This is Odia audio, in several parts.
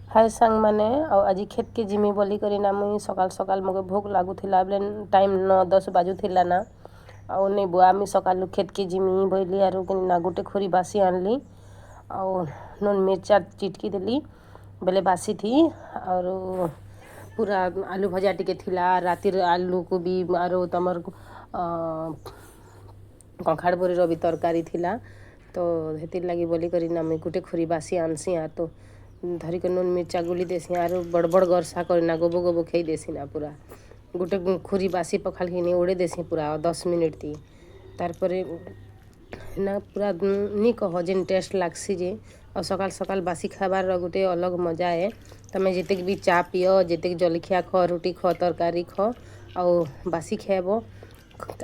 ହାଏ ସାଙ୍ଗମାନେ, ଆଉ ଆଜି କ୍ଷେତ୍କେ ଯିମି ବୋଲିକରି ନା ମୁଇଁ ସକାଳ ସକାଳ ମୋକେ ଭୋକ୍ ଲାଗୁଥିଲା ବେଲେ ଟାଇମ୍ 9-10 ବାଜୁଥିଲା ନା। ଆଉ ନେଇ ବୁଆ, ମୁଇଁ ସକାଲୁ କ୍ଷେତ୍କେ ଯିମି ବୋଇଲି ଆରୁ ନା ଗୁଟେ ଖୁରି ବାସି ଆନଲି ଆଉ ନୁନ୍ ମିର୍ଚା ଚିଟକି ଦେଲି ବେଲେ ବାସିଥି। ଆରୁ ପୁରା ଆଲୁ ଭଜା ଟିକେ ଥିଲା ରାତିରେ, ଆଲୁ କୋବି ଆରୁ ତମର୍ କଖାରୁ ବରିର ବି ତରକାରୀ ଥିଲା। ତ ହେଥିର୍ ଲାଗି ବୋଲିକରି ନା ମୁଇଁ ଗୁଟେ ଖୁରି ବାସି ଆନ୍ସି ଆର୍ ତ ଧରିକରି ନୁନ୍ ମିର୍ଚା ଗୁଲି ଦେସି ଆରୁ ବଡ଼ ବଡ଼ ଗରସା କରିନା ଗୋବୋ ଗୋବୋ ଖେଇ ଦେସି ନା। ପୁରା ଗୁଟେ ଖୁରି ବାସି ପଖାଲ୍ କିନି ଉଡ଼େଇ ଦେସି ପୁରା 10 ମିନିଟ୍ ତି। ତାର୍ ପରେ ନା ପୁରା ନି କହ ଯେନ୍ ଟେଷ୍ଟ ଲାଗ୍ସି ଯେ। ଆଉ ସକାଳ ସକାଳ ବାସି ଖାଇବାର୍ ଗୁଟେ ଅଲଗ୍ ମଜା ଏ। ତମେ ଯେତିକି ବି ଚା ପିଅ, ଯେତିକି ଜଲଖିଆ ଖ, ରୁଟି ଖ, ତରକାରୀ ଖ ଆଉ ବାସି ଖାଇବ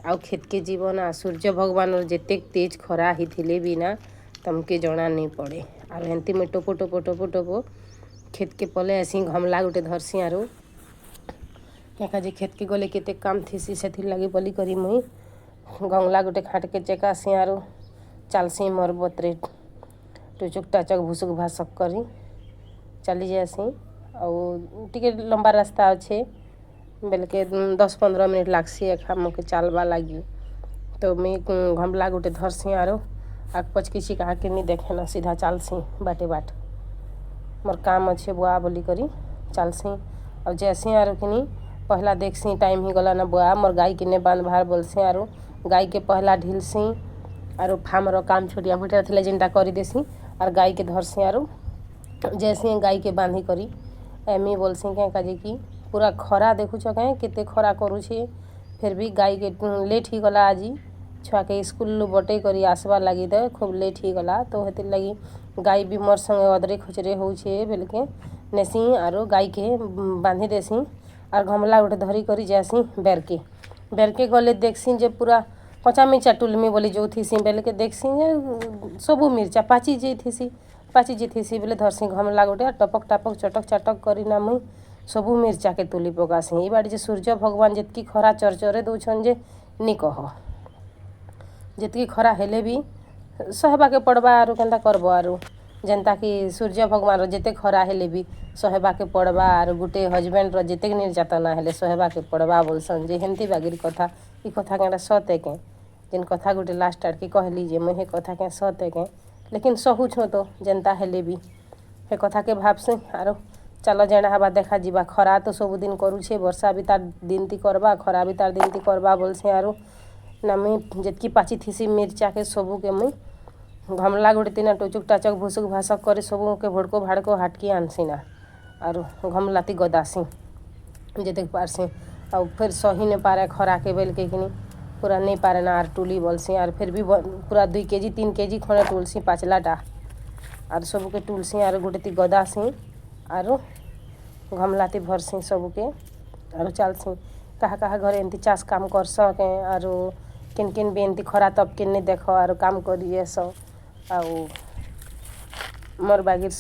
ଆଉ କ୍ଷେତ୍କେ ଯିବ ନା, ସୂର୍ଯ୍ୟ ଭଗବାନର ଯେତେ ତେଜ୍ ଖରା ହେଇଥିଲେ ବି ନା ତମକେ ଜଣା ନେଇ ପଡ଼େ। ଆରୁ ହେନ୍ତି ମୁଇଁ ଟୋପୋ ଟୋପୋ ଟୋପୋ ଟୋପୋ କ୍ଷେତ୍କେ ପଲେଇ ଆସି, ଘମଲା ଗୁଟେ ଧରସି। ଆରୁ କାଁ ଯେ କ୍ଷେତ୍କେ ଗଲେ କେତେ କାମ୍ ଥିସି, ସେଥିର୍ ଲାଗି ବୋଲିକରି ମୁଇଁ ଗମଲା ଗୁଟେ ଖାଟ୍କେ ଚେକାସି ଆରୁ ଚାଲ୍ସି। ମୋର୍ ବତ୍ରେ ଟୁଚୁକ୍ ଟାଚକ୍ ଭୁସୁକ୍ ଭାସକ୍ କରି ଚାଲି ଯାଏସି। ଆଉ ଟିକେ ଲମ୍ବା ରାସ୍ତା ଅଛେ ବେଲ୍କେ 10-15 ମିନିଟ୍ ଲାଗ୍ସି ଏଖା ମୋକେ ଚାଲ୍ବା ଲାଗି। ତ ମୁଇଁ ଘମଲା ଗୁଟେ ଧରସି ଆରୁ ଆଗ୍ ପଛ୍ କିଛି କାହାକେ ନି ଦେଖେନା, ସିଧା ଚାଲ୍ସି ବାଟେ ବାଟ୍। ମୋର୍ କାମ୍ ଅଛେ ବୁଆ ବୋଲିକରି ଚାଲ୍ସି ଆଉ ଯାଏସି। ଆରୁ କିନି ପହଲା ଦେଖ୍ସି ଟାଇମ୍ ହେଇଗଲାନ ବୁଆ, ମୋର୍ ଗାଈକେ ନେ ବାନ୍ଧବାର୍ ବୋଲ୍ସି। ଆରୁ ଗାଈକେ ପହଲା ଢିଲ୍ସି ଆରୁ ଫାର୍ମର କାମ୍ ଛୋଟିଆ ମୋଟିଆ ଥିଲେ ଯେନ୍ଟା କରିଦେସି ଆର୍ ଗାଈକେ ଧରସି ଆରୁ ଯାଏସି ଗାଈକେ ବାନ୍ଧି କରି ଏମି ବୋଲ୍ସି। କେଁ କାଜେ କି ପୁରା ଖରା ଦେଖୁଛ କେଁ, କେତେ ଖରା କରୁଛେ। ଫେର୍ ବି ଗାଈକେ ଲେଟ୍ ହେଇଗଲା ଆଜି, ଛୁଆକେ ସ୍କୁଲ୍ରୁ ବଟେଇ କରି ଆସ୍ବାର୍ ଲାଗି ତ ଖୁବ୍ ଲେଟ୍ ହେଇଗଲା। ତ ହେଥିର୍ ଲାଗି ଗାଈ ବି ମୋର୍ ସାଙ୍ଗେ ଅଦରେ ଖଚରେ ହଉଛେ ବେଲ୍କେ ନେସି ଆରୁ ଗାଈକେ ବାନ୍ଧି ଦେସି ଆର୍ ଘମଲା ଗୋଟେ ଧରି କରି ଯାଏସି ବେର୍କେ। ବେର୍କେ ଗଲେ ଦେଖ୍ସି ଯେ ପୁରା କଞ୍ଚା ମିର୍ଚା ଟୁଲ୍ମି ବୋଲି ଯୋଉଥିସି ବେଲ୍କେ ଦେଖ୍ସି ଯେ ସବୁ ମିର୍ଚା ପାଚି ଯାଇଥିସି। ପାଚି ଯାଇଥିସି ବେଲେ ଧର୍ସି ଘମଲା ଗୋଟେ ଆର୍ ଟପକ୍ ଟାପକ୍ ଚଟକ୍ ଚାଟକ୍ କରିନା ମୁଇଁ ସବୁ ମିର୍ଚାକେ ତୁଲି ପକାସି। ଇ ବାଟେ ଯେ ସୂର୍ଯ୍ୟ ଭଗବାନ୍ ଯେତ୍କି ଖରା ଚରଚରେ ଦଉଛନ୍ ଯେ ନି କହ। ଯେତ୍କି ଖରା ହେଲେ ବି ସହେବାକେ ପଡ଼୍ବା, ଆରୁ କେନ୍ତା କର୍ବ? ଆରୁ ଯେନ୍ତା କି ସୂର୍ଯ୍ୟ ଭଗବାନ୍ର ଯେତେ ଖରା ହେଲେ ବି ସହେବାକେ ପଡ଼୍ବା, ଆରୁ ଗୁଟେ ହଜବେଣ୍ଡର ଯେତେ ନିର୍ଯାତନା ହେଲେ ସହେବାକେ ପଡ଼୍ବା ବୋଲ୍ସନ୍ ଯେ, ହେନ୍ତି ବାଗିର୍ କଥା। ଇ କଥା କାଁଟା ସତ୍ ଏ କେଁ? ଯେନ୍ କଥା ଗୁଟେ ଲାଷ୍ଟ ଆଡ଼୍କେ କହେଲି ଯେ ମୁଇଁ, ହେ କଥା କେଁ ସତ୍ ଏ କେଁ? ଲେକିନ୍ ସହୁଛୁଁ ତ ଯେନ୍ତା ହେଲେ ବି, ହେ କଥାକେ ଭାବ୍ସିଁ। ଆରୁ ଚାଲ, ଯେଣା ହେବା ଦେଖାଯିବା। ଖରା ତ ସବୁଦିନ କରୁଛେ, ବର୍ଷା ବି ତାର୍ ଦିନ୍ତି କର୍ବା, ଖରା ବି ତାର୍ ଦିନ୍ତି କର୍ବା ବୋଲ୍ସିଁ। ଆରୁ ନା ମୁଇଁ ଯେତ୍କି ପାଚିଥିସି ମିର୍ଚାକେ ସବୁକେ ମୁଇଁ ଘମଲା ଗୋଟେ ତିନା ଟୁଚୁକ୍ ଟାଚକ୍ ଭୁସୁକ୍ ଭାସକ୍ କରି ସବୁକେ ଭୁଡ଼୍କୋ ଭାଡ଼୍କୋ ହାଟ୍କି ଆନ୍ସି ନା, ଆରୁ ଘମଲାତି ଗଦାସି ଯେତେକ୍ ପାର୍ସି। ଆଉ ଫେର୍ ସହି ନାଇଁ ପାରେ ଖରାକେ ବେଲ୍କେ କିନି ପୁରା ନେଇ ପାରେ ନା ଆର୍ ଟୁଲି ବୋଲ୍ସି। ଆର୍ ଫେର୍ ବି ପୁରା 2 କେଜି 3 କେଜି ଖଣ୍ଡେ ଟୁଲ୍ସି ପାଚ୍ଲାଟା। ଆର୍ ସବୁକେ ଟୁଲ୍ସି ଆରୁ ଗୋଟେ ତି ଗଦାସି ଆରୁ ଘମଲାତି ଭର୍ସି ସବୁକେ ଆରୁ ଚାଲ୍ସି। କାହା କାହା ଘରେ ଏନ୍ତି ଚାଷ୍ କାମ୍ କର୍ସ କେଁ? ଆରୁ କେନ୍ କେନ୍ ବି ଏନ୍ତି ଖରା ତପ୍କେ ନି ଦେଖ ଆରୁ କାମ୍ କରି ଯାଏସ ଆଉ ମୋର୍ ବାଗିର୍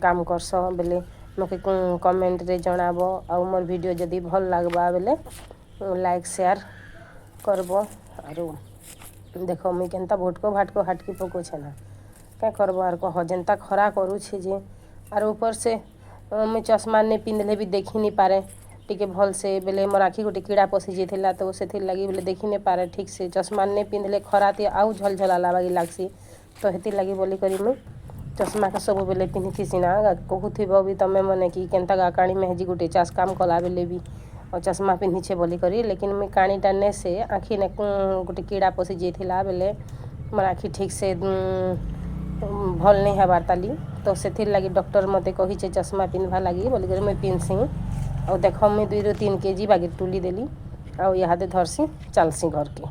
କାମ୍ କର୍ସ ବେଲେ ମତେ କମେଣ୍ଟରେ ଜଣାବ। ଆଉ ମୋର୍ ଭିଡ଼ିଓ ଯଦି ଭଲ୍ ଲାଗ୍ବା ବେଲେ ଲାଇକ୍ ସେୟାର୍ କର୍ବ। ଆରୁ ଦେଖ, ମୁଇଁ କେନ୍ତା ଭୁଟ୍କୋ ଭାଟ୍କୋ ହାଟ୍କି ପକଉଛେ ନା। କାଁ କର୍ବ ଆର୍ କହ? ଯେନ୍ତା ଖରା କରୁଛେ ଯେ, ଆରୁ ଉପର୍ ସେ ମୁଇଁ ଚଷମା ନେଇ ପିନ୍ଧିଲେ ବି ଦେଖି ନି ପାରେ ଟିକେ ଭଲ୍ସେ। ବେଲେ ମୋର୍ ଆଖି ଗୋଟେ କିଡ଼ା ପଶି ଯାଇଥିଲା, ତ ସେଥିର୍ ଲାଗି ବେଲେ ଦେଖି ନାଇଁ ପାରେ ଠିକ୍ ସେ। ଚଷମା ନେଇ ପିନ୍ଧିଲେ ଖରାତି ଆଉ ଝଲଝଲାଲା ବାଗି ଲାଗ୍ସି। ତ ହେଥିର୍ ଲାଗି ବୋଲିକରି ମୁଇଁ ଚଷମାକେ ସବୁବେଲେ ପିନ୍ଧିଥିସି ନା। କହୁଥିବ ବି ତମେ ମାନେ କି କେନ୍ତା କାଣି ମେହେଜି ଗୁଟେ ଚାଷ୍ କାମ୍ କଲା ବେଲେ ବି ଚଷମା ପିନ୍ଧିଛେ ବୋଲିକରି। ଲେକିନ୍ ମୁଇଁ କାଣିଟା ନେସେ, ଆଖିନେ ଗୁଟେ କିଡ଼ା ପଶି ଯାଇଥିଲା ବେଲେ ମୋର୍ ଆଖି ଠିକ୍ ସେ ଭଲ୍ ନେଇ ହେବାର୍ ତାଲି। ତ ସେଥିର୍ ଲାଗି ଡକ୍ଟର୍ ମତେ କହିଛେ ଚଷମା ପିନ୍ଧବାର୍ ଲାଗି ବୋଲିକରି ମୁଇଁ ପିନ୍ଧ୍ସି। ଆଉ ଦେଖ, ମୁଇଁ 2ରୁ 3 କେଜି ବାଗିର୍ ଟୁଲି ଦେଲି ଆଉ ଇହାଦେ ଧର୍ସି ଚାଲ୍ସି ଘର୍କେ।